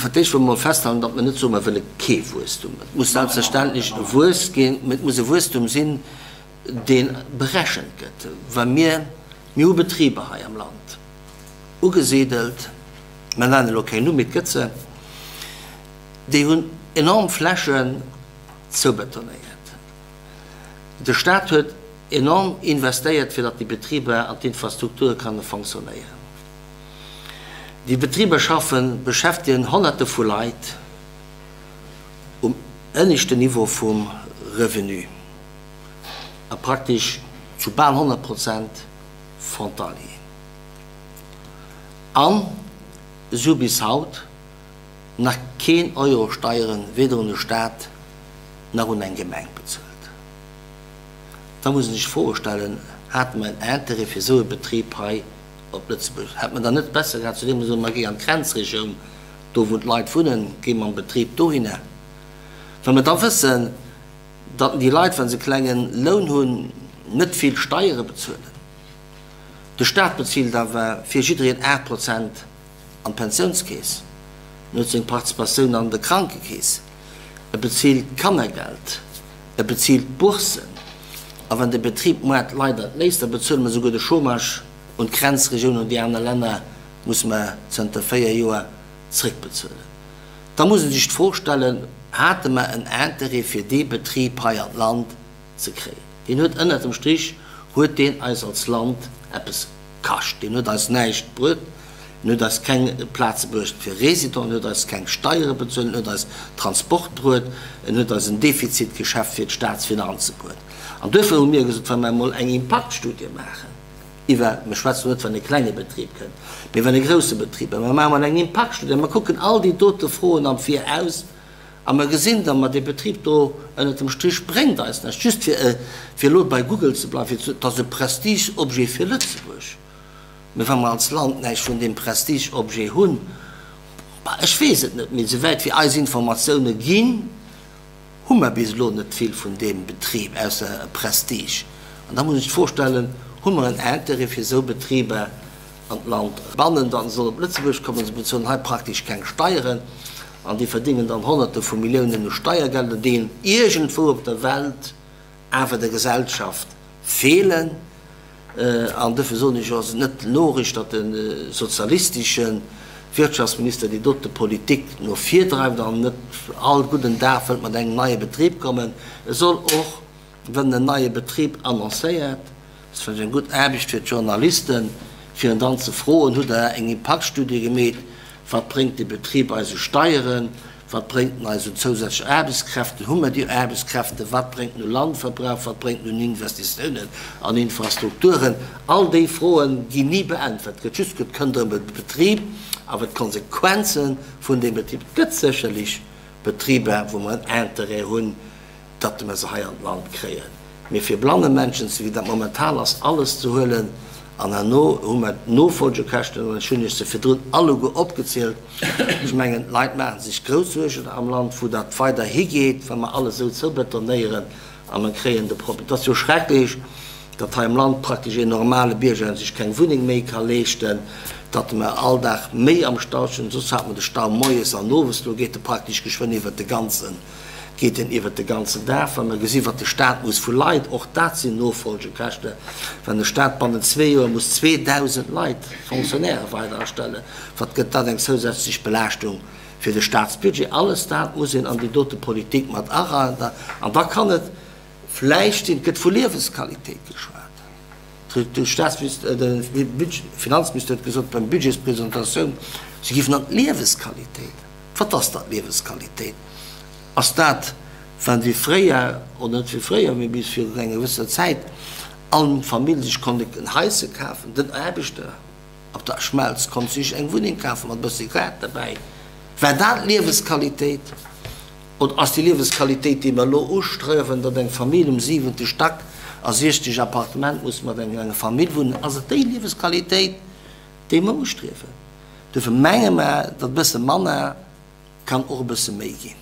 Fir d'éischt wëlle mer mol festhalen, datt mer net soen, mer wëlle kee Wuesstum. Et muss selbstverständlech e Wuess ginn, mä et muss e Wuesstum sinn, dee berechent gëtt. Well mir, mir hu Betriber hei am Land ugesidelt, mer nennen elo keng Numm, mee et gëtt se, déi hunn enorm Flächen zoubetonéiert. De Stat huet enorm investéiert, fir datt déi Betriber an d'Infrastrukture kanne fonctionnéieren. Déi Betriber schaffen, beschäftegen Honnerte vu Leit um ënneschten Niveau vum Revenu a praktesch zu bal 100 Prozent frontalier. An si hu bis haut nach keen Euro Steieren weder un de Staat nach un eng Gemeng bezuelt. Da muss ee sech d'Froe stellen, Hate mer en Intérêt fir esou e Betrib hei op Lëtzebuerg? Hätt mer dann net besser gehat zu deem ze soen, mer géi an d'Grenzregioun, do wou d'Leit wunnen, géi mam Betrib dohinner? Wa mer da wëssen, datt déi Leit, wa se e klenge Loun hunn, net vill Steiere bezuelen, de Staat bezilt awer fir jiddereen 8 Prozent an d'Pensiounskeess, en huet seng Participatioun an de Krankekeess, e bezilt d'Kannergeld, e bezilt d'Bourssen, a wann de Betrib moar d'Leit entléisst, da bezuele mer souguer de Chômage un d'Grenzregioun, un déi aner Länner musse mer zënter 4 Joer zréckbezuelen. Da muss ee sech d'Fro stellen, Hate mer en Interêt fir dee Betrib hei an d'Land ze kréien? Deen huet ënnert dem Strich huet deen eis als Land eppes kascht. Deen huet eis näischt bruet, en huet eis keng Plaze bruecht fir Résidenten, en huet eis keng Steiere bezuelt, en huet eis Transport bruet, en huet eis en Defizitgeschäft fir d'Staatsfinanze bruet. An duerfir hu mir gesot, wa mer emol eng Impaktstudie maachen iwwer, mir schwätzen elo net wann e klenge Betrib kënnt, mee wann e grousse Betrib, mä mer maache mol eng Impaktstudie, mer kucken all déi dote Froen am Viraus a mer gesinn da, ma dee Betrib do ënnert dem Strich bréngt eis näischt, just fir e, fir elo bei Google ze bleiwen, fir ze, et ass e Prestigeobjet fir Lëtzebuerg. Mee wa mer als Land näischt vun deem Prestigeobjet hunn, bah, ech weess et net, mee souwäit wéi eis Informatioune ginn, hu mer bis elo net vill vun deem Betrib, ausser e Prestige. An da muss ech d'Fro stellen, Hu mer en Intérêt fir esou Betriber an d'Land bannen, datt se sollen op Lëtzebuerg kommen? Se bezuelen hei praktesch keng Steieren an déi verdingen dann Honnerte vu Milliounen u Steiergelder, déi iergendwou op der Welt awer der Gesellschaft feelen. An duerfir soen ech, ass et net logesch, datt de sozialistesche Wirtschaftsminister déi dote Politik no vir dreift an net all gudden Dag wëllt mat engem neie Betrib kommen. E soll och, wann en neie Betrib annoncéiert, dat ass vläicht eng gutt Aarbecht fir d'Journalisten, fir en dann ze froen, Hutt Der eng Impaktstudie gemeet? Wat bréngt dee Betrib eis u Steieren? Wat bréngt en eis un zousätzleche Aarbechtskräften? Hu mer déi Aarbechtskräften? Wat bréngt en u Landverbrauch? Wat bréngt en un Investitiounen an Infrastrukturen? All déi Froen ginn ni beäntwert. Et gëtt just gesot, kënnt erëm e Betrib, awer d'Konsequenze vun deem Betrib, et gëtt sécherlech Betriber, wou mer en Interêt hunn, datt mer se hei an d'Land kréien. Mee fir blanne Menschen, sou wéi dat momentan ass, alles ze huelen an herno hu mer d'Nofolgekäschten, an ech hunn Iech se virdrun alleguer opgezielt, ech mengen, d'Leit maache sech grouss Suergen am Land, wou dat weider higeet, wa mer alles esou zoubetonéieren a mer kréien de Problem. Et ass jo schrecklech, datt hei am Land praktesch een normale Bierger sech keng Wunneng méi ka leeschten, datt mer all Dag méi am Stau stinn. Soss hat mer de Stau moies an owes, elo geet e praktesch geschwënn iwwert de ganzen geet en iwwert de ganzen Dag, wa mer gesi wat de Stat muss vu Leit, och dat sinn Nofolgekäschte, wann de Stat bannent zwee Joer muss 2.000 Leit, Fonctionnairë weider astellen, wat gëtt dat eng zousätzlech Belaaschtung fir de Statsbudget. Alles dat muss een an déi dote Politik mat areien. An da kann et vläicht sinn, et gëtt vu Liewesqualitéit geschwat, de Statsminister, de Finanzminister huet gesot beim Budgetspresentatioun, se géifen an d'Liewesqualitéit. Wat ass dat, Liewesqualitéit? Ass dat, wann wéi fréier, oder net wéi fréier, mee bis virun enger gewësser Zäit, all Famill sech konnt en Haisse kafen, den Aarbechter op der Schmelz konnt sech eng Wunneng kafen mat e bësse Gaart derbäi. War dat Liewesqualitéit? Oder ass déi Liewesqualitéit, déi mer elo ustriewen, datt eng Famill um siwente Stack a 60 Appartement muss mat enger Famill wunnen, ass et déi Liewesqualitéit, déi mer ustriewen? Duerfir menge mer, datt e bësse manner kann och e bësse méi ginn.